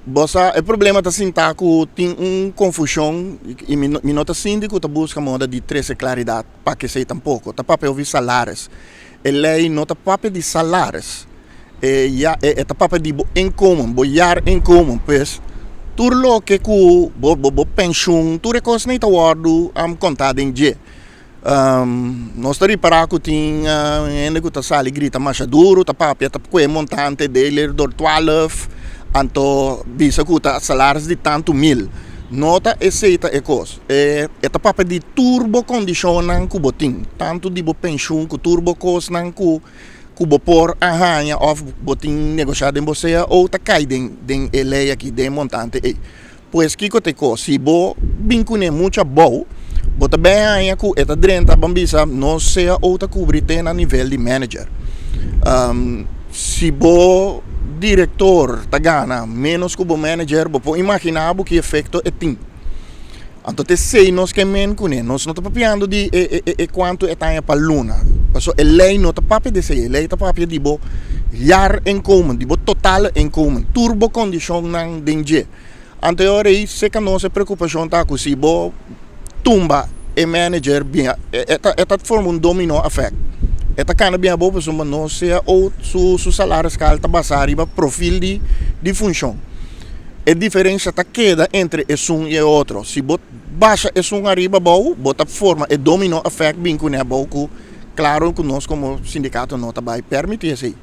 Bo sa, e problema ta sinta ku tin un konfushon i mi mi no ta sinti ku ta buska moda di trese klaridat pa kesei tampoko. Ta papia ovi salaris. E lei no ta papia di salaris. E ya e ta papia di bo inkomen, bo jaar inkomen. Pues tur loke ku bo bo bo penshun, tur e kosnan ta wòrdu kontá den dje. Nos ta ripará ku tin hende ku ta sali grita masha duru, ta papia, ta kue montante dele dor twaalf, anto bisa ku ta salaris di tantu mil. No ta esei ta e kos. E ta papia di tur bo kondishonnan ku bo tin, tantu di bo penshun ku tur bo kosnan ku ku bo por a haña òf bo tin negoshá den bo cao ta kai den den e lei aki, den e montante ei. Pues kiko ta e kos? Si bo bin kuné muchu abou, bo ta bin haña ku e ta drenta, ban bisa, nos cao ta kubri te na nivel di manager. Si bo direktor ta gana ménos ku bo manager, bo por imaginá bo ki efekto e tin. Anto ta esei nos ke men kuné. Nos no ta papiando di e e kuantu e ta haña pa luna. Pasobra e lei no ta papia di esei. E lei ta papia di bo jaar inkomen, di bo totale inkomen, tur bo kondishonnan den dje. Anto e ora ei seka nos e preokupashon ta ku si bo tumba e manager bin e ta e ta forma un domino effect. E ta kana bin abou pasobra no sea o su su salariskaal ta basá riba profil di di funshon. E diferensha ta keda entre esun i e otro. Si bo basha esun ariba abou bo ta forma e domino effect bin kuné abou ku klaro ku nos komo sindikato no ta bai permití esei.